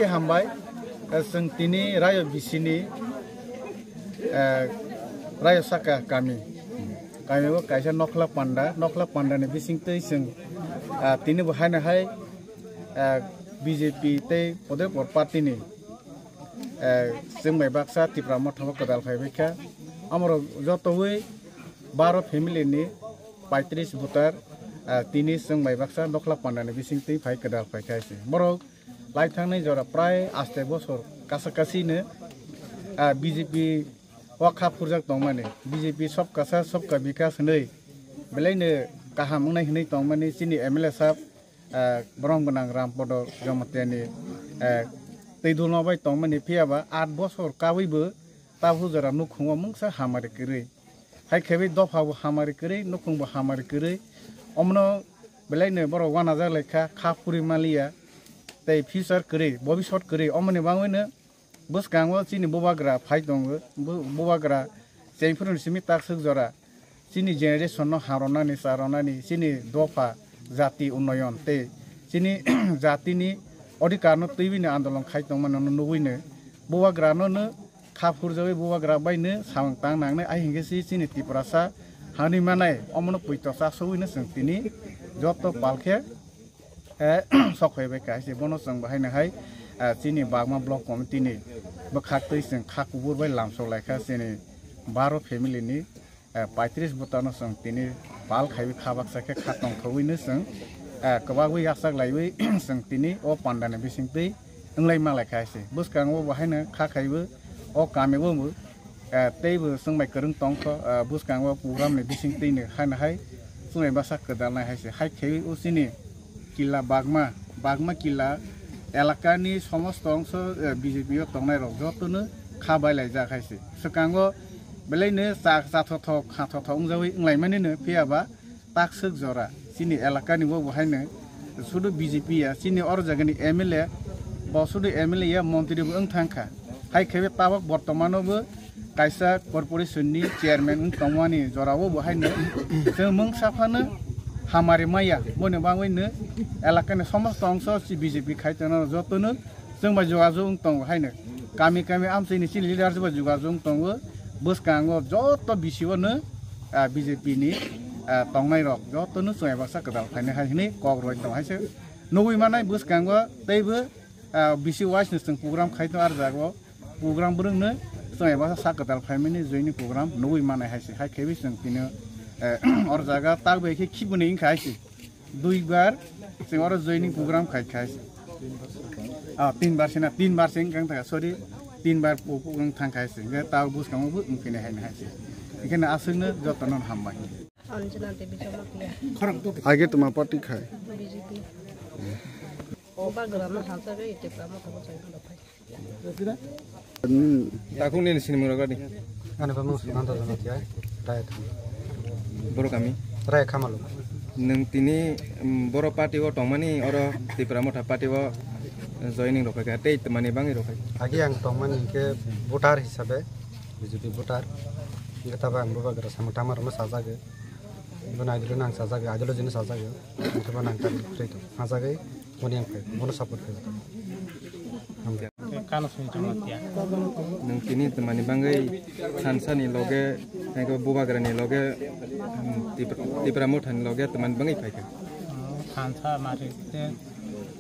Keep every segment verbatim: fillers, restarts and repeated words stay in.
Hambai, eh, chwng tini Rayo bisini, eh, Rayo saka kami. Kami o kaisa Nokhla Panda, Nokhla Panda ni bising twi chwng, ah, tini bo haino hai, eh, B J P tei Podepur party ni, eh, chwng bai baksa Tipra Motha o kwdal phai bai kha. Amoro jotowi baro family ni paitris voter, ah, tini chwng bai baksa Nokhla Panda ni bising twi phai kwdal phai kha se. Borok lai thangnai jora prai aste bosor kasa kasino, ah, B J P o kha phurjak tongmani, B J P Sabka Saath Sabka Vikas hinwi belaino kaham wngnai hinwi tongmani chini M L A sahab, ah, borom gwnang Rampodo Jamatia ni, ah, twi dulno bai tongmani, phiya ba aat bosor kawi bo tabuk jora nukhungo mungsa hamari kwrwi. Hai khe bai dopha bo hamari kwrwi, nukhung bo hamari kwrwi. Omono belaino borok uanajak lai kha, kha phuri maliya, tei future kwrwi, bobisot kwrwi. Omoni bagwino bwskango chini bubagra phai tongo, bu-, bubagra chengphuru ni simi takswk jora chini generation no harwnani, charwnani, chini dopha jati unnoyon tei chini jatini odhikar no twiwi no andolon khai tongmani no nugwi no bubagra no no kha phurjagwi bubagra bai no samung tang nangnai, ai hinkhe si chini Tiprasa hani manai omono puito chasogwi no chwng tini joto pal khe, eh, sok phai bai kha se. Bono chwng bo haino hai, eh, chini Bagma Block Committee ni bwkhak twi chwng kha kubur bai lamsok lai kha chini baro family ni, eh, paitris bwtano chwng tini pal khaiwi kha baksa khe kha tongthogwi no chwng, eh, kwbagwi yachak laiwi chwng tini o pandani bising twi wnglai ma lai kha se. Bwskango bo haino kha khaiwi o kami o bo, eh, tei bo chwng bai kwrwng tongkho, eh, bwskango program ni bising twi no haino hai chwng bai bwsa kwdal nai hai se. Hai khaiwi o chini killa Bagma, Bagma killa elakani somosto ongso, eh, B J P o tongnai rok jotono kha bai lai jak hai se. Swkango belai no cha-, chathothok, khathothok wngjawi wnglaimani no, phiya ba takswk jora chini elakani bo bo haino sudu B J P ya, chini oro jagani M L A, bo sudu M L A ya, montri bo wng thang kha. Hai khe tabok bortomano bo kaisa corporation ni chairman wng tongmani jorao bo haino chwng mungsa phano hamari maya, boni bagwi no elakani somosto ongso si B J P khai tongnai jotono chwng bai jogajog wng tongo haino. Kami kami amchaini chini leaders bai jogajog wng tongo. Bwskango joto B C O no, ah, B J P ni, ah, tongnai rok jotono chwng baksa kwtal phainai hai hinwi kok rwui tongo hai se. Nugwi manai bwskango teibo, ah, B C wise no chwng program khai tongo, ar jago program bwrwng no chwng baksa sak kwtal phaimani joining program nugwi manai hai se. Hai khe bai chwng tini, eh, or jaga tak bai khe khibini wngkha hai se. Duibar chwng oro joining program khai khai. Ah, tinbar sina, tinbar sing kang thaka, sorry, tinbar pu-, pu-, wng thang khai se. Hingke tao bwskango bo wng phini hai hai se. Hingke no aswkno jotono hambai. Anjana Devi Jamatia. Age tuma party khai. B J P. Bagra ma halsa be ite kama kama chai ma phai. Takung nini sinimung rok di. Ani bamung Sumanta Jamatia, Raya Khama. Boro kami? Raya Khamalu. Nwng tini, mm, boro party o tongmani, oro Tipra Motha party o joining rok phaikha, tei twmani bangwi rok phaikha? Agi ang tongmani hinkhe voter hisabe, B J P voter. Hinkhe tabo ang bubagra samung tangma rokno sajagwi. Bono ideology no ang sajagwi, ideology no sajagwi. Hinkhe bono ang target khlai tongo. Sajagwi. Boni ang phai, bono support khlai. Kano sini chama tiya. Nwng tini twmani bangwi thansani loge, ego bubagrani loge, um, Tipra, Tipra Mothani loge twmani bangwi phaikha. Thansa mari te,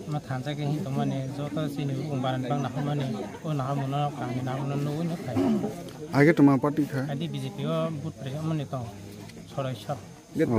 ma thansa ke hin tongmani joto sini umbaran bang nahumani, o nahamuno kami nahamuno nugwi no phai. Age tuma party kha? Adi B J P o vote pre amani tong, sorai sor. Oh.